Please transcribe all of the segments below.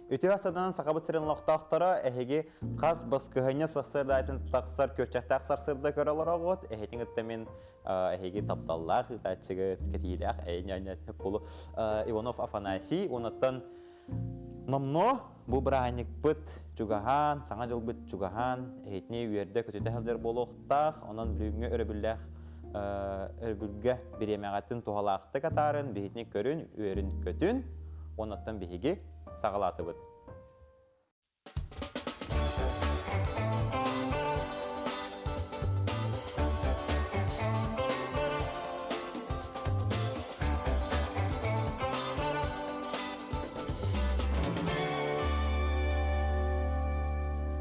Үтүө саданан Сахабыт сирин олохтоохторо эһиги хас баскыһыанньа сарсыардаатын тахсар күөрчэхтээх сарсыарда көрө олороҕут. Эһитин кытта мин эһиги тапталлаах ыытааччыгыт кэтиилээх эйэ болу Иванов Афанасий уонаттан номнуо бу бырааһынньыкпыт чугаһаан, саҥа дьылбыт чугаһаан, эһитини үөрдэ көтүтэ сылдьар буолуохтаах. Онон бүгүҥҥү өрөбүллээх өрөбүлгэ бириэмэҕитин туһалаахтык атаарын, биһитини көрүн, үөрүн-көтүн. Оннуттан биһиги саҕалаатыбыт.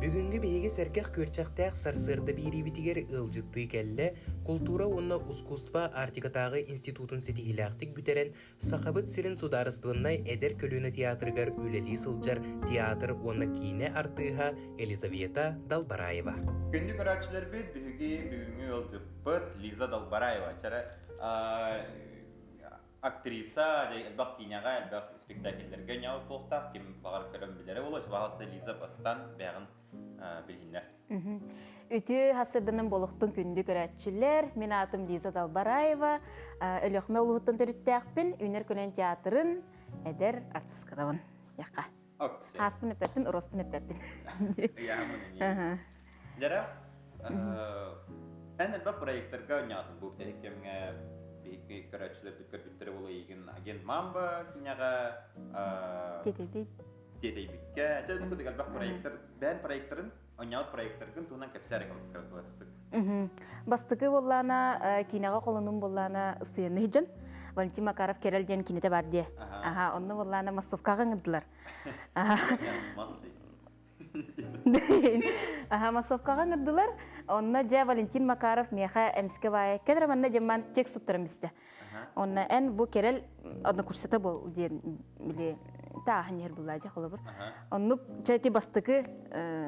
Бүгүҥҥү биһиги сэргэх күөрчэхтээх сарсыарда биэриибитигэр ыалдьыттыы кэллэ култуура уонна ускуустуба Арктикатааҕы институтун ситиһиилээхтик бүтэрэн Сахабыт сирин судаарыстыбаннай эдэр көлүөнэ театрыгар үлэлии сылдьар театр уонна киинэ артыыһа Елизавета Далбараева. Күндү көрөөччүлэрбит, биһиги бүгүҥҥү ыалдьыппыт Лиза Далбараева. Чара актриса, элбэх киинэҕэ, элбэх спектакльлэргэ ньаҕы туохтаах, ким баҕар көрөн билэрэ буолуо. Пожалуйста, Лиза бастан бэйэҕин билиһиннэр. Үтүө хасырданан болохтун күндү көрөөччүлэр. Мин аатым Лиза Далбараева. Өлөхмө улууһуттан төрүттээхпин. Үүнэр көлөн театрын эдэр артыскатабын. Яққа. Ааспын эппэппин, уроспун эппэппин. Дьара, эн элбэх проекттарга оонньоотуҥ бу бүтэһик кэмҥэ биһиги көрөөччүлэрбит көрбүттэрэ буолуо эйигин агент Мамба киниэҕэ Тиэтэйбит. Тиэтэйбиккэ. Дьэ, курдук элбэх проекттар, бэйэн проекттарын, оонньообут проекттаргын туһунан кэпсээ кылгастык. Бастакы буоллаана киинэҕэ холонуум буоллаана устуйанны дьон Валентин Макаров Кэрэл диэн кинитэ бар диэ. Аха, онно буоллаана массовкаҕа ыҥырдылар. Массы. Аха, массовкаҕа ыҥырдылар. Онно дьэ Валентин Макаров миэхэ эмискэ баайа кэлэр манна диэн ман текст туттаран бистэ. Онно эн бу Кэрэл однокурсата бол диэн били тааһын иһэр булла дьэ холобур. Оннук чэ ити бастакы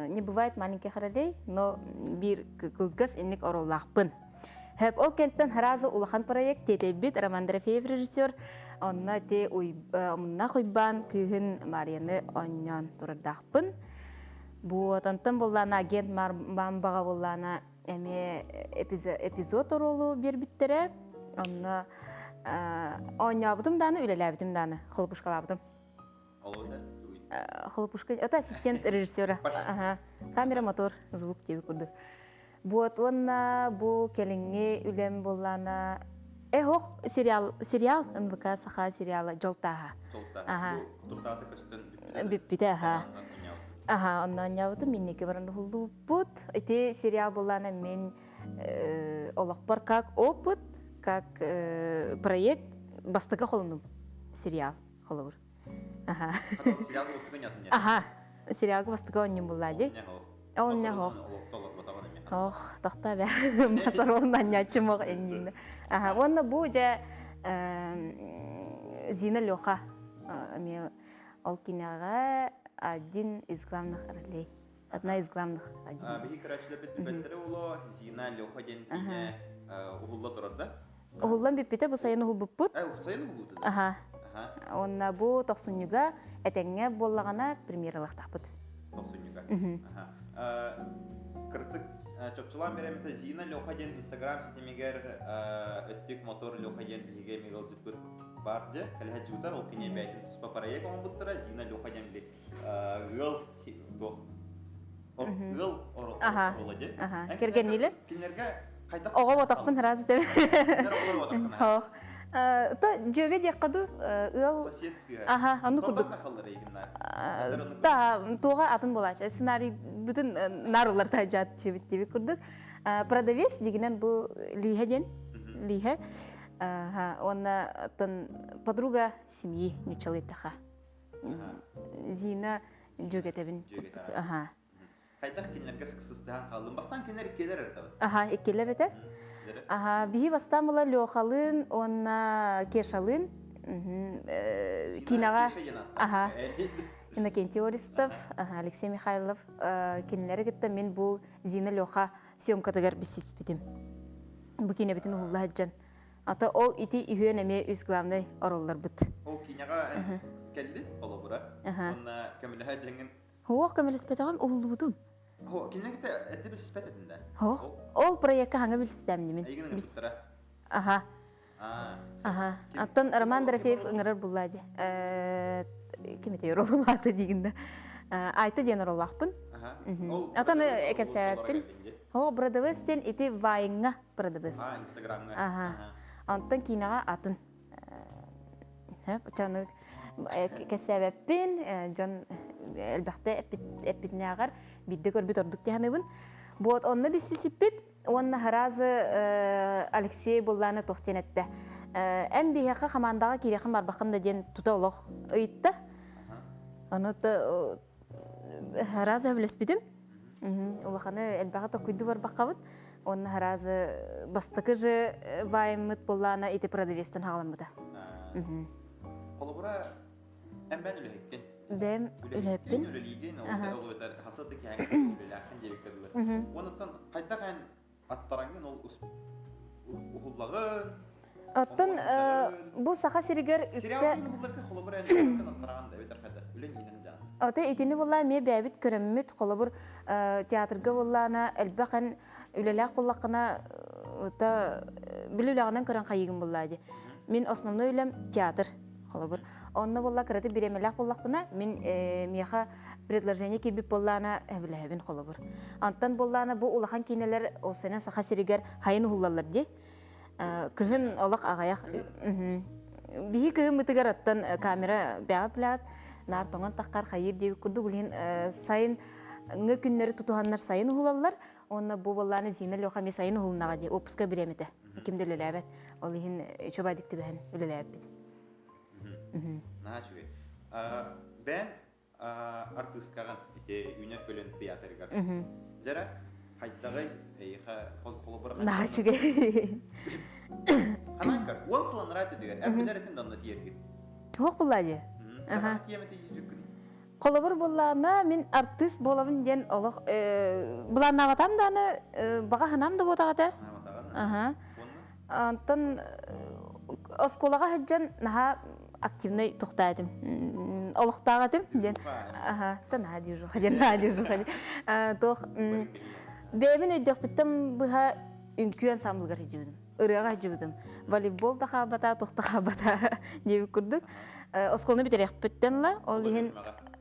не бывает маленьких ролей, но биир кылгас инник ороллаахпын. Хэп ол кэнтэн сразу улахан проект тиэтэйбит Роман Дорофеев режиссер онно ти Муннах Уйбаан кыыһын Марияны оонньоон турардаахпын. Бу отонтон буллаана агент Мамбаҕа буллаана эмиэ эпизод оруолу биэрбиттэрэ. Онно оонньообутум дааны, үлэлээбитим дааны, холопушкалаабытым. Холопушка, это ассистент режиссера. Ага. Камера, мотор, звук диэби курдук. Вот уонна бу кэлиҥҥи үлэм буоллаана Эхох сериал, сериал НВК саха сериала Дьолтааһа. Дьолтааһа. Бу көстөн бүппүтэ. Бүппүтэ, аха. Аха, онно оонньообутум, инники баран уһуллубуппут. Ити сериал буоллаана мин олохпор как опыт, как проект бастакы холонум сериал холобур. Аха. Сериал бастакы оонньоотум Аха. Сериалга бастакы оонньуум булла дии. Ол не хох. Ох, тохта бэ. Масарол нанньааччым ох иннинэ. Аха, уонна бу дьэ Зина Леха эмиэ ол кинигэҕэ один из главных ролей. Одна из главных. Биһи көрөөччүлэрбит билбэттэрэ буолуо, Зина Леха диэн киинэ уһулла турар да? Уһуллан бүппүтэ, бу сайын уһулбуппут. Сайын уһуллубут? Аха. Уонна бу тохсунньуга этэҥҥэ буоллаҕына премьералахтаахпыт. Тохсунньуга. Кырдык чопчулаан биэрэмитэ Зина Леха диэн Инстаграм ситимигэр өттүк мотор Леха диэн биһиги эмиэ ыалдьыппыт баар дьэ. Кэлэһэ дьыбытар ол кини бэйэтин туспа проект оҥорбуттара Зина Леха диэн били ыал туох ыал оруола дьэ. Кэргэнниилэр. Кинилэргэ хайдах Оҕо ботохпун сразу тэбэ. Ох. То дьүөгэ диэххэ дуу ыал Сосед кыа. Аха, онну курдук. Да, туоҕа атын буолааччы. Сценарий бүтүн нарылар таһдьаат чибит тиби курдук. Продавец дигинен бу Лиһэ диэн. Лиһэ. Уонна подруга семьи нучалыйтаха. Зина дьүөгэтэбин. Аха. Хайдах кинилэргэ сыстыһан хааллым? Бастаан кинилэр иккилэр эрэ Аха, иккилэр этэ. Аха, биһи бастаан була Лехалыын уонна Кешалыын киноҕа аха Иннокентий Ористов, Алексей Михайлов кинилэри кытта мин бу Зина Леха съемкатыгар билсиспитим. Бу киинэбитин уһулла сылдьан. Ата ол ити үһүөн эмиэ үс главный ороллорбут. Ол киноҕа. кэллин холобура. Уонна көмөлөһө дьэҥин. Хуох көмөлөспөтөҕүм уһуллубутум. Хо, кинилэр кытта эрдэ билсиппэт этин да? Хоох. Ол проекка хаҥа билситэмнимин. Эйигин ыҥырбыттара. Аха. Аха. Аттан Роман Дорофеев ыҥырар булла дии. Ким ити ролум аата диигин да. Айта диэн роллаахпын. Атын кэпсээппин. О, продавец диэн ити Вайнга продавец. А, Инстаграмҥа. Аха. Онтон киинэҕэ атын. Чаны кэсээбэппин, дьон элбэхтэ эппитинээҕэр биирдэ көрбүт ордук диһаныбын. Вот онно биссисиппит Уонна сразу Алексей буллааны туох диэн эттэ. Эн биһиэхэ хамаандаҕа киириэххин барбаххын да диэн тута олох ыйытта. Ону сразу сөбүлэспитим. Улаханы элбэҕи токуйду барбаххабыт. Уонна сразу бастакы же вайыммыт буллаана ити продавецтан хаҕаламмыта. Холобура Эн бэйэн үлэһиккин. Бэйэм үлэһиппин. Үлэлиигин, ол эбэтэр хаса да киһиҥ үлэлээххин диэбиккэ дылы. Онуттан хайдах эн аттараҥҥын ол уһуллаҕын? Оттон бу Саха сиригэр үксэ... Ото итини булла эмиэ бэйэбит көрөммүт, холобур театрга буллаана элбэх эн үлэлээх буллаххына били үлэҕинэн көрөн хайыгын буллаа дии. Мин основной үлэм театр. Холобур, онно буолла кыраты бириэмэлээх буоллахпына, мин миэхэ предложение киирбит буоллаана сөбүлэһэбин холобур. Онтон буоллаана бу улахан киинэлэр ол сэнэ Саха сиригэр хайын уһуллаллар дии. Кыһын олох аҕайах. Биһи кыһыммытыгар оттон камера бэҕэ плят, наар тоҥон таххар хайыыр диэбит курдук билигин сайын ҥы күннэри тутуһаннар сайын уһулаллар. Уонна бу буоллаана Зина Леха эмиэ сайын уһулуннаҕа дии, отпуска бириэмэтэ. Ким да үлэлээбэт. Ол иһин үчүгэйдик түбэһэн үлэлээбиппит. Наһаа үчүгэй. Бэйэн артыыскаҕын ити үүнэр көлөн театрыгар. Дьара хайдаҕый эйиэхэ холобура Наһаа үчүгэй. Ханаан көр, уон сыл анараа өттүгэр эппилэр этин да онно тиэргин. Туох булла дии? Аха. Тиэмэтэ дьүккүн. Холобур буллаана мин артыыс буолабын диэн олох былааннаабатам дааны баҕа санаам да буотаҕата. Аха. Онтон оскуолаҕа сылдьан наһаа активнай тухтаа этим. Олохтоох этим диэн. Аха, та наһаа дьужуха диэн, наһаа дьужуха диэн. Туох бэйэбин өйдөхпүттэн быһа үҥкүү ансамблыгар сылдьыбытым. Ырыаҕа сылдьыбытым. Волейбол да хаалбата, туох да хаалбата диэбит курдук. Оскуоланы бүтэриэхпиттэн ыла, ол иһин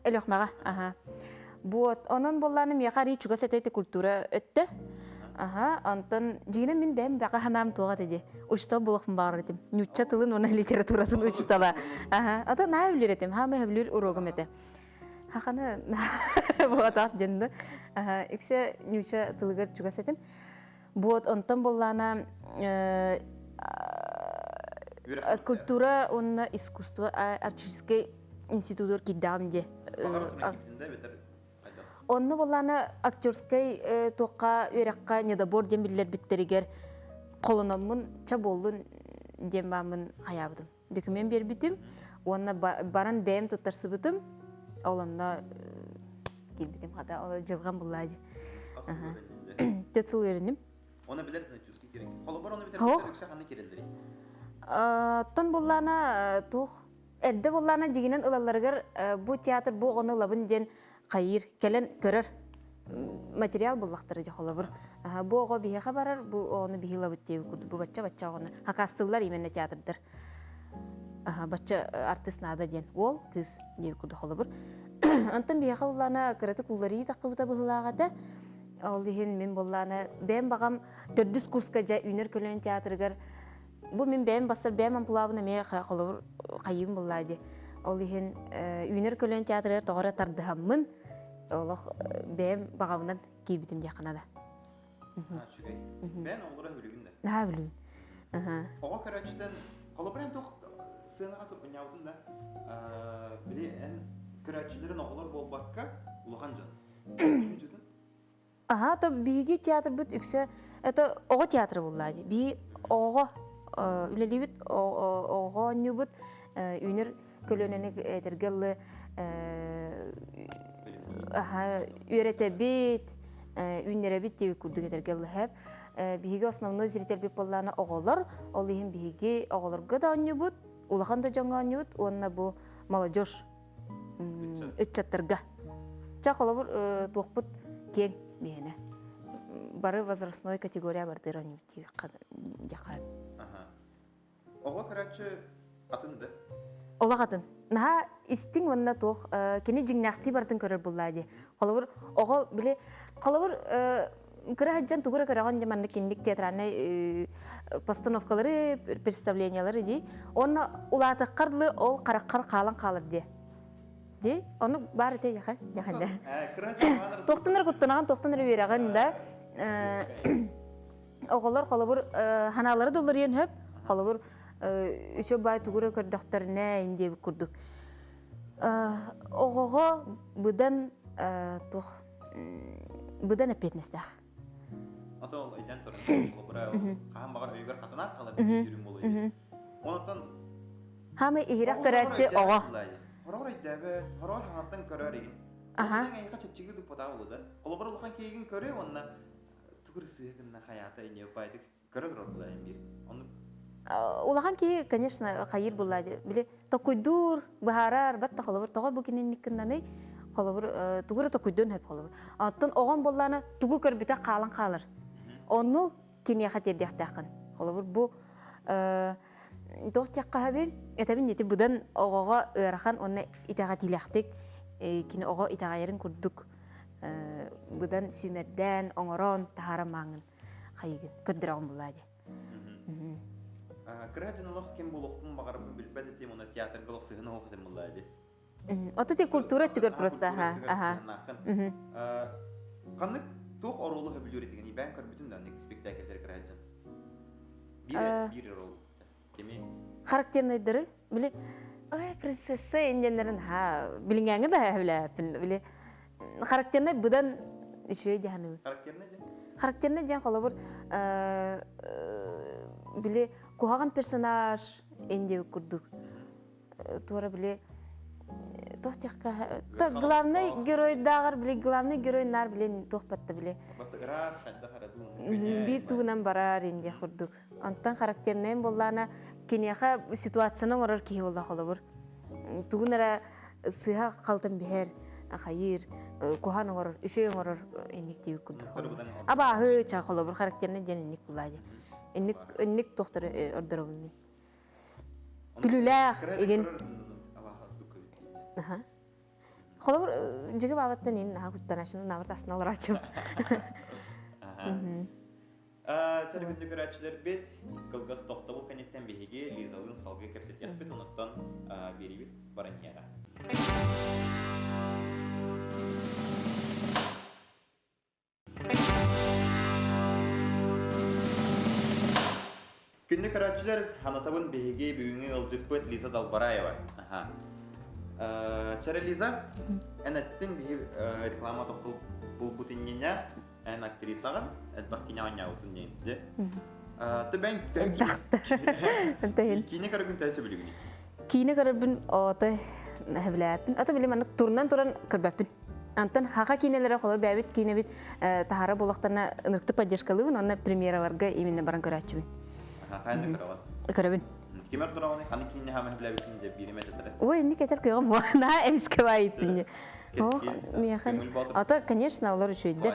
Өлөхмөҕө, аха. Вот, онон буоллааны миэхэ арыый чугас этэ ити культура өттө. Аха, онтон дьиҥинэн мин бэйэм бэҕэ санаам туох этэ дии. Учуутал буолуохпун баҕарар этим. Ньучча тылын уонна литературатын учуутала. Аха, ата наһаа үлүр этим. Хаамай сөбүлүүр уруогум этэ. Хаханы буотаах диэн да. Аха, үксэ ньучча тылыгар чугас этим. Вот, онтон буоллаана культура уонна искусство артистическай институтугар киирдэҕим дии. Онно буоллаана актерскай туохха үөрэххэ недобор диэн биллэрбиттэригэр холономмун ча буоллун диэн бааммын хайаабытым. Документ биэрбитим уонна баран бэйэм туттарсыбытым. Ол онно киирбитим хата ол дьылҕам буллаа дии. Төрт сыл үөрэнним. Оны билэр түскэ керек. Холобур оны битэр үксэ ханна киреллери? Оттон буллаана туох Эрдэ буоллаана дьигинэн ылалларыгар бу театр бу оҕону ылабын диэн хайыыр, кэлэн көрөр материал буллахтара дьэ холобур. Бу оҕо биһиэхэ барар, бу оҕону биһи ылабыт диэбит курдук бу бачча-бачча оҕону хакастыыллар именно театрдар. Бачча артыыс наада диэн уол, кыыс диэбит курдук холобур. Онтон биһиэхэ уллаана кыратык улларыы таххыбыта быһыылаах этэ. Ол иһин мин буллаана бэйэм баҕам төрдүс курска дьэ үүнэр көлүөн театрыгар Бу мин бэйэм бассар бэйэм ампулаабын эмиэ холобур хайыым буллаа дии. Ол иһин үүнэр көлүөн театрыгар тоҕо эрэ тардыһаммын олох бэйэм баҕабынан киирбитим диэххэ наада. Үчүгэй. Бэйэн оҕолоро бүлүгүн да? Наһаа бүлүгүн. Оҕо көрөөччүтэн холобур эн туох сыанаҕа турбунньаабытын да били эн көрөөччүлэрин оҕолор буолбакка улахан дьон. Аһаа, то биһиги театрбыт үксэ это оҕо театра буолла дии. Биһи оҕоҕо үлэлиибит, оҕоҕо оонньуубут, үүнэр көлүөнэни этэргэ ыллы аһа үөрэтэбит, үүннэрэбит диэбит курдук этэргэ ыллы хэп. Биһиги основной зрительбит буоллаана оҕолор, ол иһин биһиги оҕолорго да оонньуубут, улахан да дьоҥҥо оонньуубут уонна бу молодежь ыччаттарга. Ча холобур туохпут киэҥ биһиэнэ. Бары возрастной категория бардыр дьаха. Оҕо көрөөччү атын да? Олох атын. Наһаа истиҥ уонна туох кини дьиҥнээхтии барытын көрөр буллаа дии. Холобур, оҕо били холобур кыра сылдьан тугу эрэ көрөҕүн дьэ маннык кинник театральнай постановкалары, представлениялары дии. Уонна улаатаххар дылы ол хараххар хаалан хаалар дии. Дии, ону баар этэ яха, яханда. Туохтан эрэ куттанаҕын, туохтан эрэ үөрэҕин да. Оҕолор холобур ханаалары да уларыйан хөп, холобур үчө баай тугу эрэ көрдөхтөрүнэ ин диэбит курдук. Оҕоҕо быдан туох быдан эппиэтинэстээх. Ото ол өйдөөн туран, холобура хаһан баҕар өйүгэр хатанаат халар үрүҥ буолуо. Онтон Хаамай иһирэх көрөөччү оҕо. Хороҕор өйдөөбөт, хороҕор хаҥаттан көрөр игин. Аха. Эйиэхэ чэпчэки дуппатаа болу да. Холобур улахан киһигин көрө уонна тугу сыыһа гынна хайаата иньэ баайдык көрө турар булаайын биир. Оннук Улахан киһи, конечно, хайыр булла били токуйдуур, быһаарар, батта холобур тоҕо бу кининник гыннаный холобур тугу эрэ токуйдуон сөп холобур. Оттон оҕом буоллаана тугу көрбүтэ хаалан хаалар. Онну киниэхэ тиэрдиэхтээххин. Холобур бу туох диэххэ сөбүй? Этэбин ити быдан оҕоҕо ыарахан уонна итэҕэтиилээхтик кини оҕо итэҕэйэрин курдук быдан сүүмэрдээн, оҥорон таһааран мааҥын хайыгын көрдөрөҕүн буллаа дии. Кыра дьон олох ким буолуохпун баҕарабын билбэт этим, уонна театрга олох сыһына оһох этим буллаа дии. Ото ти культура өттүгэр просто аха аха. Ханнык туох оруолу сөбүлүүр этигин ибээн көрбүтүн да спектакльдер кыра дьон. Биир биир оруолу. Кими? Характернайдары били ой принцесса индианнарын ха билиҥээҥи да сөбүлээппин били характернай быдан үчүгэй дьаһаныбын. Характернай диэн? Характернай диэн холобур били куһаҕан персонаж индия курдук туора били туох диэххэ главный геройдааҕар били главный герой наар били туох батта били биир тугунан барар индия курдук онтон характернайын буоллаана киниэхэ ситуацияны оҥорор киһи буолла холобур тугун эрэ сыыһа халтан биһэр хайыыр куһаан оҥорор үчүгэй оҥорор инник диэбит курдук абааһы ча холобур характернай диэн инник буллаа дии инник инник туохтары ордоробун мин Күлүүлээх игин. Аха. Холобур, дьиги баабаттан ин наха куттанашын наабыр тасына олорааччым. Телевизор көрөөччүлэрбит кылгас тохтобул кэнниттэн биһиги Лизалыын салгыы кэпсэтиэхпит, онуттан биэриибит баран иһиэҕэ. Күндү көрөөччүлэр, ханатабын биһиги бүгүҥҥү ыалдьыппыт Лиза Далбараева. Аха. Чэрэ Лиза, эн эттин биһи реклама тохтол булбут иннинэ эн актрисаҕын, элбэх киинэ оонньообутун диэн. Ты бэйэҥ Элбэхтэ. Киинэ көрөргүн төһө сөбүлүүгүнүй? Киинэ көрөрбүн отой сөбүлээппин. Ата били маннык турунан туран көрбөппүн. Антон хаха киинэлэрэ холо бэйэбит киинэбит таһара буолахтана ынырыкты поддержкалыыбын уонна премьераларга именно баран көрөөччүбүн. Хайны көрөҕүн? Көрөбүн. Кимэр тураҕыный? Ханы киинэ хаама сөбүлээбиккин дьэ бииримэ этэлэрэ. Ой, инник этэр кыаҕым наһаа эмискэ баайыттын дьэ. Ох, миэхэ. Ата, конечно, олор үчүгэйдэр.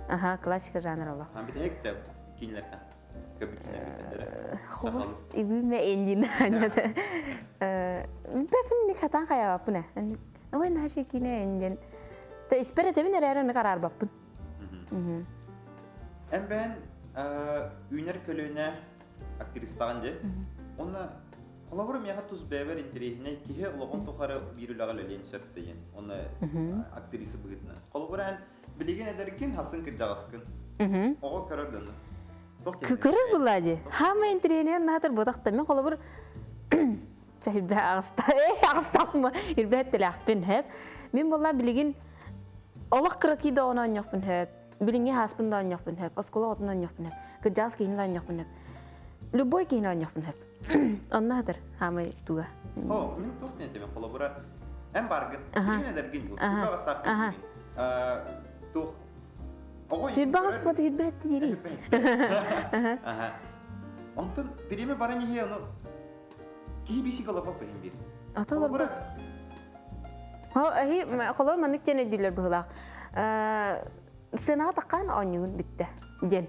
Ага, классика жанр оло. Бүтэһик да киинэлэртэн Хобос ибүүмэ эндин Бэфин ник хатан хаябаппын э. Ой, наша киинэ эндин. Та испер этэбин эрээри аны караарбаппын. Эн бэйэн үүнэр көлүөнэ актристаҕын дии. Онно холобур миэхэ тус бэйэбэр интэриэһинэй киһи олоҕун тухары биир үлэҕэ үлэлиэн сөп диэн. Онно актриса быһыытынан. Холобур эн билигин эдэргин, хасын кырдьаҕаскын. Оҕо көрөр дьону. Көрөр булаа дии. Хаама интэриэһинэй наһатар буотахта. Мен холобур Чэ, ирбэ аҕыста. Э, аҕыстаахпын ирбэ этtelээхпин хэп. Мин буолла билигин олох кыракый да оҕону оонньуохпун хөп. Билиҥҥи хааспын да оонньуохпун хөп. Оскуола оҕотун оонньуохпун хөп. Кырдьаҕас киһини да оонньуохпун хөп. Любой киһини оонньуохпун хөп. Онно хатар хаамай туга. О, мин туох диэн этэмин холобура эн баргын. Билигин эдэргин бу. Хүрбэ аҕыстаахпын Туох Оҕо Хүрбэ аҕыс буолта хүрбэ этти дири. Аха. Онтон бириэмэ баран иһиэ ону Киһи бисик олорбот бэһин биир. Ата олорбот. Эһи холобур маннык диэн өйдүүллэр быһыылаах. Сыанаҕа таххаан оонньуугун бүттэ диэн.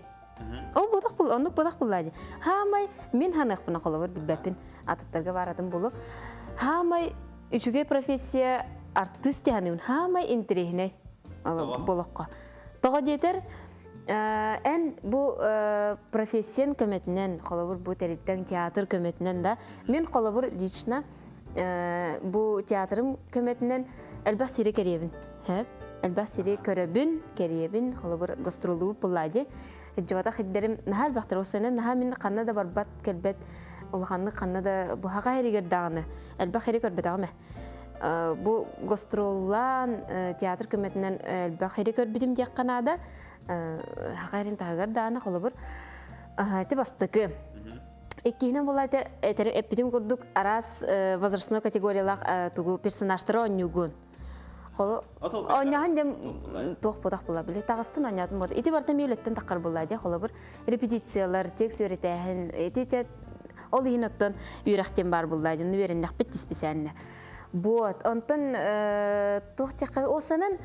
Ол буолах бул, оннук буолах буллаа дии. Хаамай мин ханыахпына холобур билбэппин атыттарга бааратын булу. Хаамай үчүгэй профессия артыыс диһаныыбын. Хаамай интэриэһинэй болоххо. Тоҕо диэтэр эн бу профессиян көмөтүнэн, холобур бу тэрилтэҥ театр көмөтүнэн да, мин холобур лично бу театрым көмөтүнэн элбэх сири кэриэбин. Элбэх сири көрөбүн, кэриэбин, холобур гастролуу буллади. Дьыбатах иддерим наһаа элбэхтэр осенен наһаа мин ханна да барбат кэлбэт улаханнык ханна да буһаҕа эригэр даҕаны элбэх эри көрбөтөҕүм ээ. Бу гастроллаан театр көмөтүнэн элбэх эри көрбүтүм диэххэ наада. Хаха эрин таһыгар даҕаны холобур ити бастакы. Иккиһинэн буолла этэр эппитим курдук араас возрастной категориялаах тугу персонажтары оонньуугун. Холу оонньоһон дем туох ботах була били таҕыстын оонньоотум бот. Ити барта миөлөттөн таххар буолла дьэ холобур репетициялар, текст үөрэтээһин ити те ол иһин оттон үөрэхтен бар булла дьэ үөрэннэхпит дисписээннэ. Вот онтон туох тиэххэ осанан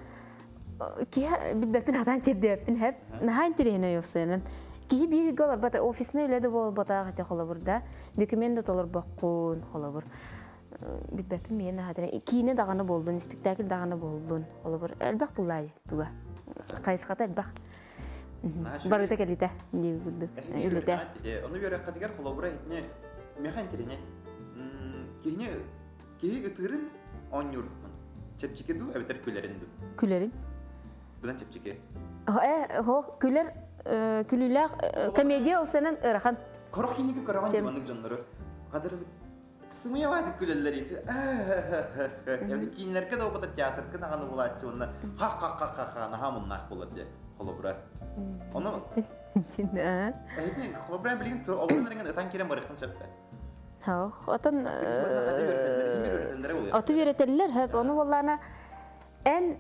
киһи билбэппин хатаан тиэрдибэппин хэп наһаа интэриэһинэй осанан киһи бииргэ олорбот офисный үлэ да буолбатах ити холобур да документ да толорбоккун холобур билбэппин миэн наһаа киинэ даҕаны буоллун спектакль даҕаны буоллун холобур элбэх буллаайы туга хайысхата элбэх барыта кэлитэ дии курдук үлэтэ ону үөрэххитигэр холобура итини миэхэ интэриэһинэй киһини Киһи ытыырын оонньуур чэпчэки дуу эбэтэр күлэрин дуу? Күлэрин. Быдан чэпчэки. Э, күлэр күлүүлээх комедия осанан ыарахан. Корох киниги көрөҕүн маннык дьоннору. Хадыр сымыйабаатык күлэллэр ити. Эбэтэр кииннэргэ да обата театрга даҕаны булааччы уонна ха-ха-ха-ха-ха наһаа муннаах буолар дии холобура. Ону холобура билигин олорон эрэн ытан киирэн барыаххын сөп Отон оту үөрэтэллэр хөп ону буоллаана эн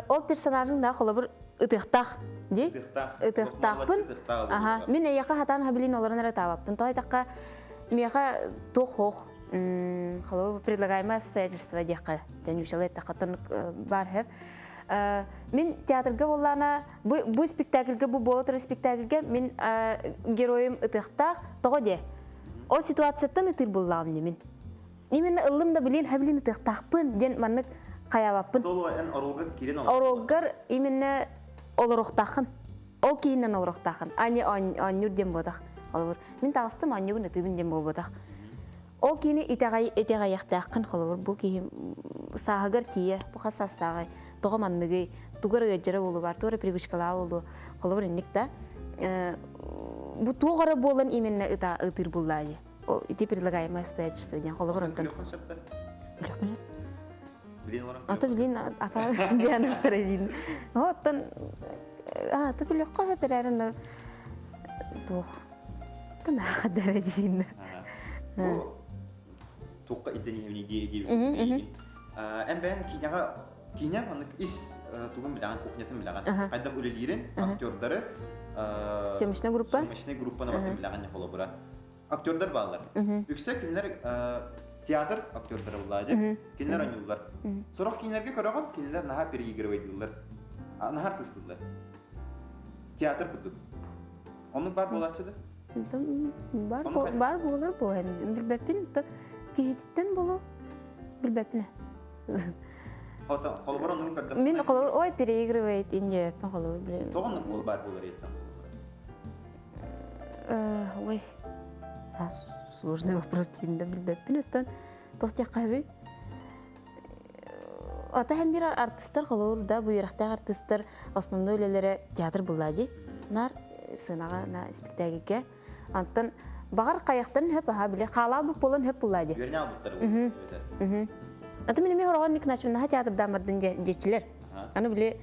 ол персонажың да холобур ытыахтаах ди ытыахтаахпын аха мин эйиэхэ хатаан хабилин олорон эрэ таабаппын тоҕо этахха миэхэ туох хоох холобур предлагаемое обстоятельство диэххэ дьэнүүшэлэ эттэххэ баар хөп мин театрга буоллаана бу бу спектакльга бу буола турар спектакльга мин геройум ытыахтаах тоҕо диэ Ол ситуацияттан ытыыр буоллаҕым дии мин. Именно ыллым да билин хабилин ытыахтаахпын диэн маннык хайаабаппын. Эн оруолгар киирэн Оруолгар именно олоруохтааххын. Ол киһинэн олоруохтааххын. Ани оонньуур диэн буотах. Холобур, мин таҕыстым оонньуубун ытыыбын диэн буолбатах. Ол киһини итэҕэй итэҕэйэхтээххин холобур бу киһи сааһыгар тиийэ бу хас саастааҕай тоҕо манныгый тугар ыаддьара буолуо баар туора привычкалаах буолуо холобур инник да бу туох эрэ буолан именно ыта ытыыр буллаа дии ити предлагаемое обстоятельство диэн холобур онтон күлүөхпүн ата билин ака диэн аттара диин оттон а ты күлүөххэ сөп эрээрин туох тынаахадара диин туохха илдьэн дии дии эн бэйэн киинэҕэ Киинэ маннык ис тугун билэҕин, кухнятын билэҕин. Хайдах үлэлиирин, актердары Съемочная группа? Съемочная группаны батын билэҕин холобура. Актердар бааллар. Үксэ кинилэр театр актердара буллаа дии. Кинилэр оонньууллар. Сорох кинилэргэ көрөҕүн, кинилэр наһаа переигрывайдыыллар. Наһаа артыыстыыллар. Театр курдук. Оннук баар буолааччы да? Бар бар буолар буолар. Билбэппин киһититтэн болу билбэппин. Холобур оннугун көрдөх. Мин холобур ой переигрывает индиэппин холобур билем. Тоҕо оннук буол баар буолар еттен Ой, сложный вопрос да билбэппин оттон туох диэххэ Ата һәм бир артистар холобур да бу үөрэхтээх артистар основной үлэлэрэ театр булла дии. Нар сыанаҕа на спектакльгэ Антон баҕар хайахтарын хөп аха били хаалаалбыт буолан хөп булла ди. Үөрэнэ албыттар бу. Аты мин эмиэ хороҕон Никначевнаха театрдаан бардын диэччилэр. Аны били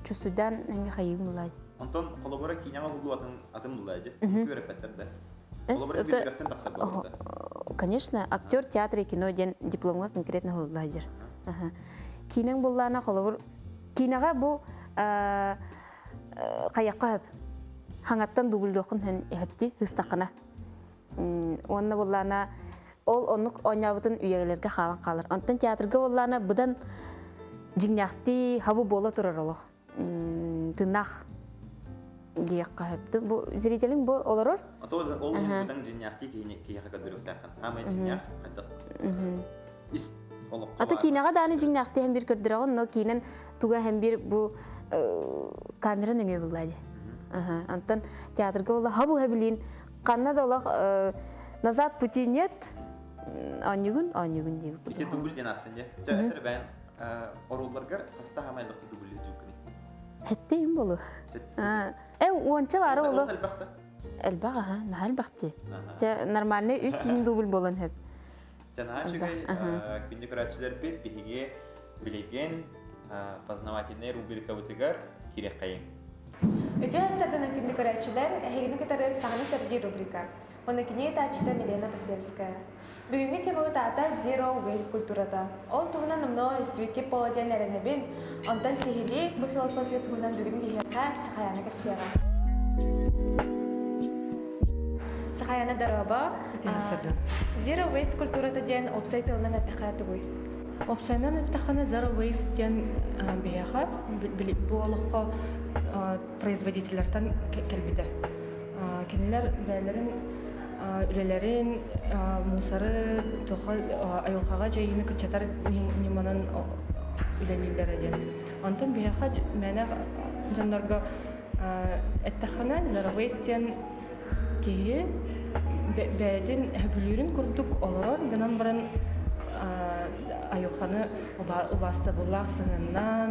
чувствуйдаан эмиэ хайыым булла ди. Онтон холобура киинэҕэ уһуллуу атын атын булла ди. Үөрэппэттэр да. Холобура бииргэттэн тахсар буолла. Конечно, актер театра и кино диэн дипломҥа конкретно уһулла дир. Киинэҥ буллаана холобур киинэҕэ бу хайахха хөп хаҥаттан дубльдуоххун хөпти ыстаххына уонна буллаана. Ол оннук оонньообутун үйэлэргэ хаалан хаалар. Онтон театрга буоллаана быдан дьиҥнээхтии хабы буола турар олох. Тыыннаах диэххэ сөптө. Бу зрителиҥ бу олорор. Ото ол быдан дьиҥнээхтии киһини киһиэхэ көрдөрүөхтээххин. Хаамай дьиҥнээх хайдах ис олоххо Ата киинэҕэ дааны дьиҥнээхтии һэн биир көрдөрөҕүн, но киинэн туга һэн биир бу камера нөҥүө булла дии. Антон театрга буолла хабу билин ханна да олох назад пути нет оонньугун оонньугун диэбит. Ити дубль диэн астын дьэ. Дьэ этэр бэйэн оруулларгар хаста хамай элбэхтик дубль дьуккуни. Хэтте им болу. Э уонча бары болу. Элбэх аха, наһаа элбэхти. Чэ нормальный үс син дубль болон хөп. Дьэ наһаа үчүгэй күндү көрөөччүлэрбит биһиги билигин познавательнай рубрикабытыгар киириэххэйиҥ. Үтүө саргыны күндү көрөөччүлэр, эһигини кытары саҥаны сэргиир рубрика. Уонна кини ыытааччыта Милена Посельская. Бүгүҥҥү темабыт аата Zero Waste культурата. Ол туһунан номнуо истибиккит буолуо диэн эрэнэбин. Онтон сиһилии бу философия туһунан бүгүн биһиэхэ Сахаяна кэпсиэҕэ. Сахаяна дорообо. Zero Waste культурата диэн уопсай тылынан эттэххэ тугуй? Уопсайынан эттэххинэ Zero Waste диэн биһиэхэ бу олоххо производителлэртэн кэлбитэ. Кинилэр бэйэлэрин үлэлэрин мусоры туха айылҕаҕа дьайыыны кыччатар ньыманан үлэлииллэрэ диэн. Онтон биһиэхэ мээнэ дьоннорго эттэххинэ Zero Waste диэн киһи бэйэтин сөбүлүүрүн курдук олорор гынан баран айылҕаны убаастабыллаах сыһыаннаан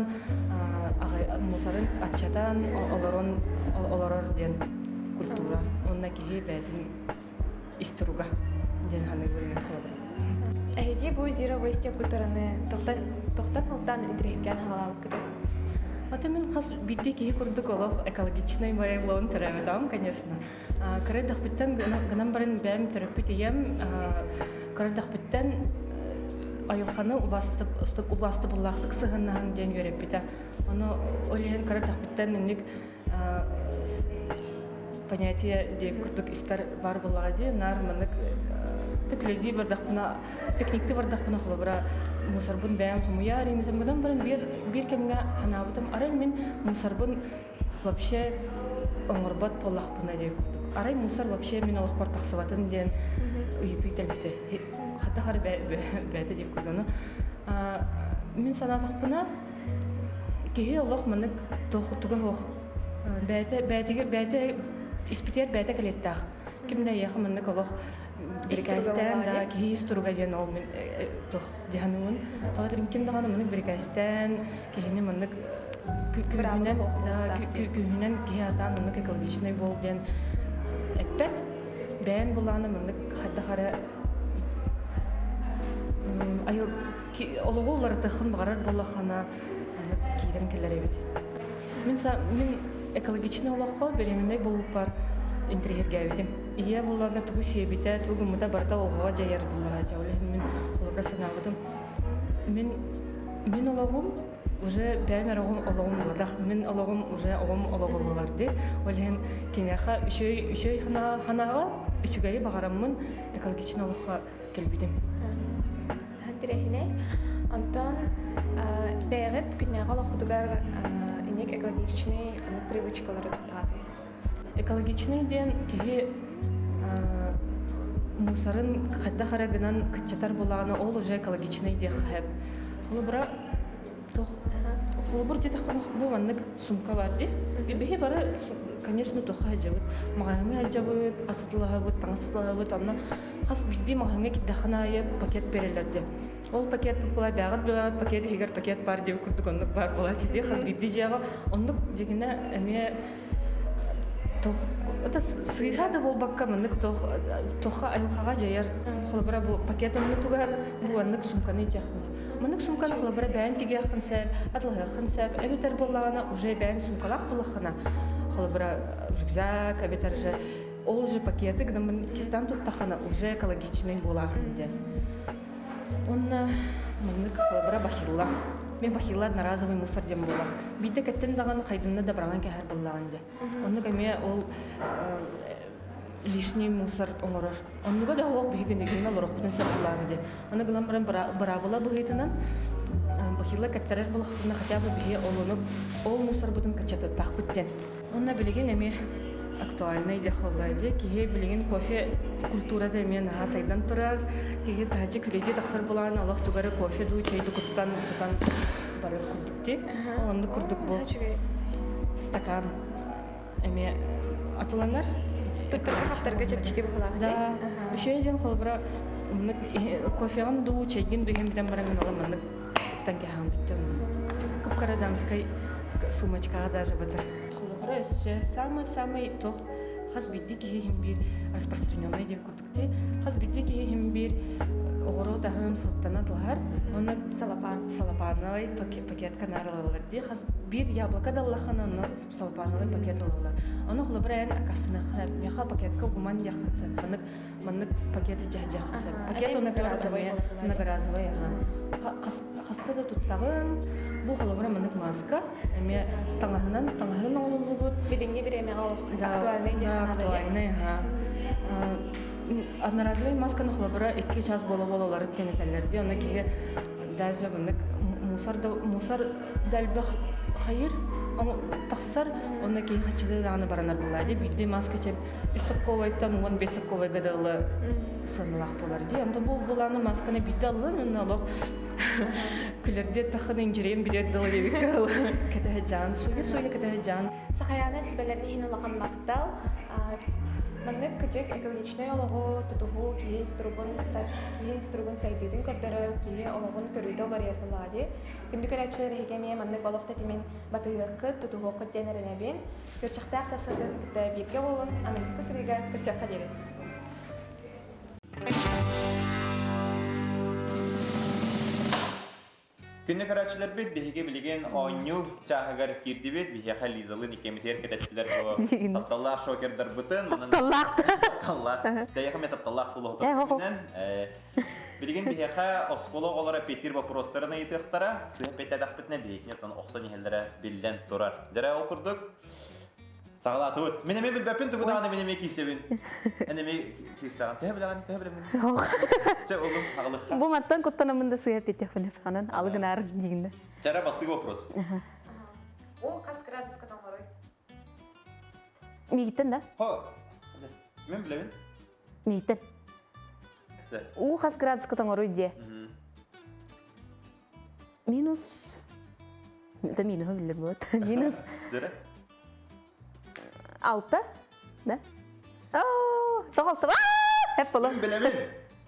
мусорын аччатан олорон олорор диэн культура уонна киһи бэйэтин ис туруга диэн саныыбын мин холобура. Эһиги бу Zero Waste культураны тохтан тохтан ылтаан интириэһиргээн хаалаабыккытый? Ото мин хас биирдии киһи курдук олох экологичнай моевлоун төрөөбөтөҕүм, конечно. Кыра эрдэхпиттэн гынан баран бэйэм төрөппүт ийэм кыра эрдэхпиттэн айылҕаны убаастабыллаахтык сыһыаннаһан диэн үөрэппитэ. Ону ол иһин кыра эрдэхпиттэн инник понятие диэбит курдук испэр баар буоллаҕа дии наар маннык төкүлэйдии бардахпына пикникти бардахпына холобура мусорбун бэйэм хомуйар имисем гынан баран биир биир кэмҥэ санаабытым арай мин мусорбун вообще оҥорбот буоллахпына диэн курдук арай мусор вообще мин олохпор тахсыбатын диэн ыйытыы кэлбитэ хата хар бэйэтэ диэбит курдук мин санаатахпына Киһи олох маннык туга суох бэйэтэ бэйэтигэр бэйэтэ испитигэр бэйэтэ кэлиэттээх. Ким да эйиэхэ маннык олох бирикээстээн да киһи ис туруга диэн ол мин туох дьаһаныыбын. Тоҕо диэн ким даҕаны маннык бирикээстээн киһини маннык күүһүнэн күүһүнэн киһи атаан маннык экологичнай буол диэн эппэт. Бэйэн булааны маннык хайдах эрэ айыл олоҕу уларытыаххын баҕарар буоллаххына, аны киирэн кэлэр эбит. Мин, мин экологичнай олоххо беременнай буолбуппар интэриэһиргээбитим. Ийэ буоллаҕына тугу сиэбитэ, тугу гыммыта барыта оҕоҕо дьайар буоллаҕа дьэ. Ол иһин мин холобура санаабытым. Мин мин олоҕум уже бэйэм эрэ олоҕум буолбатах. Мин олоҕум уже оҕом олоҕо буолар дии. Ол иһин киниэхэ үчүгэй үчүгэй санааҕа үчүгэйи баҕараммын экологичнай олоххо кэлбитим. Интэриэһинэй. Онтон бэйэҕит күннээҕи олоххутугар инник экологичный ханнык привычкалары туттаҕытый? Экологичный диэн киһи мусорын хайдах эрэ гынан кыччатар буоллаҕына ол уже экологичный диэххэ сөп. Холобура, холобур диэтэххинэ бу маннык сумка бар дии. Биһи бары, конечно, туохха сылдьабыт. Маҕаһыыҥҥа сылдьабыт, ас атыылаһабыт, таҥас атыылаһабыт, онно хас биирдии маҕаһыыҥҥа киирдэххин аайы пакет берэллэр дии. Ол пакет була бэҕэт билэҕит пакет иһигэр пакет баар диэбит курдук оннук баар буолааччы дии хас биирдии дьиэҕэ оннук дьигинэ эмиэ туох это сыыһа да буолбакка маннык туох туохха айылҕаҕа дьайар холобура бу пакет оннутугар бу маннык сумканы илдьэххин маннык сумканы холобура бэйэн тигиэххин сөп атылаһыаххын сөп эбэтэр буоллаҕына уже бэйэн сумкалаах буоллаххына холобура рюкзак эбэтэр же Ол же пакеты гынаммын иккистээн туттаххына уже экологичный буолаахын диэн. Уонна маннык холобура бахилла. Мен бахилла одноразовый мусор диэн буолар. Биирдэ кэттин даҕаны хайдынна да быраҕан кэһэр буоллаҕын дьэ. Оннук эмиэ ол. лишний мусор оҥорор. Оннуга да оһох биһиги нэгиһин олорохпутун сабылаан ди. Аны гынан баран быраабыла быһыытынан бахила кэттэрэр булахпытына хотя бы биһи олону ол мусорбутун качатыттаахпыт диэн. Онно билигин эмиэ актуальный диэх буолла дьэ киһи билигин кофе культурата эмиэ наһаа сайдан турар. Киһи таһыччы күлэйдии тахсар булаан олох тугары кофе дуу чэй дуу куттан тутан барар курдук дии. Оннук курдук бу стакан эмиэ атыланар. Туттарга хаптарга чэпчэки быһыылаах Да. Үчүгэй диэн холобура маннык кофеҕын дуу, чэйгин дуу иһэн бүтэн баран гыналар маннык туттан кэһэҕин бүттэ онно. Кып-кыра дамскай сумочкаҕа даже батар. Холобура өссө самый-самый туох хас биирдии киһи иһин биир распространенный диэн курдук дии. Хас биирдии киһи иһин биир оҕуруот аһын фруктанан тылаһар. Уонна Салапаан. салапановый пакетка наарылалар дии. Хас биир яблоко даллахана онно салапановый пакет ылаллар. Ону холобура эн акасыныхха миэхэ пакетка угуман диэххин сөп. Маннык маннык пакеты дьаһдьаххын сөп. Пакет многоразовый многоразовый аха. Хаста да туттаҕын. Бу холобура маннык маска эмиэ таҥаһынан таҥаһынан оҥоһуллубут. Билиҥҥи бириэмэҕэ актуальный диэн актуальный аха. Одноразовый масканы холобура икки час буола-буола уларыт диэн этэллэр дии. Онно киһи даже маннык мусор да мусор да элбэх хайыр тахсар онно киһи хаччыта даҕаны баранар буолаа дии биирдии маска чэп үс сокковайтан 15 сокковайга дылы сыаналаах буолар дии онто бу булааны масканы биирдэ аллын онно олох күлэрдиэ таххын инжириэн билэр дылы диэбиккэ кэтэһэ дьаан суйа суйа кэтэһэ дьаан Сахаяна сүбэлэрин иһин улахан махтал. Маннык кырдьык экологичнай олоҕу тутуһуу киһи туругун киһи туругун сайдыытын көрдөрөр, киһи олоҕун көрүүтэ уларыйар буоллаҕа дии. Күндү көрөөччүлэр эһиги эмиэ маннык олох тэтимин батыһыаххыт, тутуһуоххут диэн эрэнэбин. Күөрчэхтээх сарсыардан кытта бииргэ буолун, аныгыскы сырыыга көрсүөххэ диэри. Күндү көрөөччүлэрбит, биһиги билигин оонньуу чааһыгар киирдибит. Биһиэхэ Лизалыын иккиэммитигэр кэтэттилэр бу тапталлаах шокердарбытын. Тапталлаах да. Тапталлаах. Тэйэхэ мен тапталлаах булуохтарбытынан. Билигин биһиэхэ оскуола оҕолоро эппиэттиир боппуруостарын ыйытыахтара. Сыһа эппиэттэтэхпитинэ биһигини оттон охсон иһэллэрэ биллэн турар. Дьэ ол курдук Саҕалаатыбыт. Мин эмиэ билбэппин тугу даҕаны мин эмиэ киирсэбин. Эн эмиэ киирсэҕин. Төһө билэҕин, төһө билэбин? Чэ, олум, аҕылыхха. Бу мантан куттанаммын да сыһа эппиэттиэхпин анан алы гынаар диигин да. Чара бастыгы вопрос. Ол хас градуска тоҥоруй? Миигиттэн да? Хо. Мен билэбин. Миигиттэн. Уу хас градуска тоҥоруй диэ? Минус... Это минуһу биллэр буот. Минус... Алта? Да? Тоҕо алта? Эп боло. Билэбин.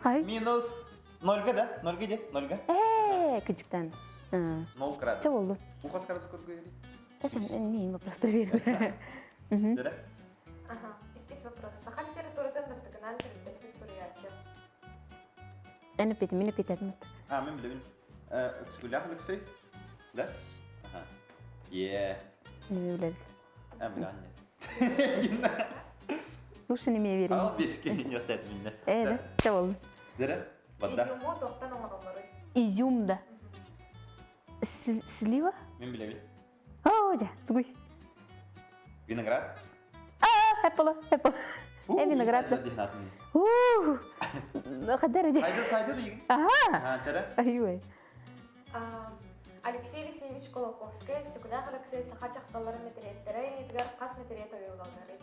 Хай. Минус нольга да? Нольга де? Нольга? Э, кыжыктан. Ноль градус. Че болду? Бу хас градус көргө Качан не вопрос берме. Дere? Ага. Иккис вопрос. Саха литературатын бастакынан төрүттэспит суруйааччы. Эн эппитим, мин эппитетим. А, мен билэбин. Өксүгүлээх Алексей? Да? Ага. Е. Не билэрит. А, билэн. Лучше не мне верим. Ал беске нет минне. Э, да? Че болду? Дere? Бадда. Изюму тоқтан оҥороллоруй. Изюм да. Слива? Мен билэбин. О, жа, тугуй. Виноград? А, эппала, эппала. Э, виноград да. Ух, хадер иди. Сайда, сайда дейін. Ага. Чара. Аюй. Алексей Алексеевич Колоковскай Сүкүнээх Алексей саха дьахталларын мэтириэттэрэ иннитигэр хас мэтириэт ойууланарый?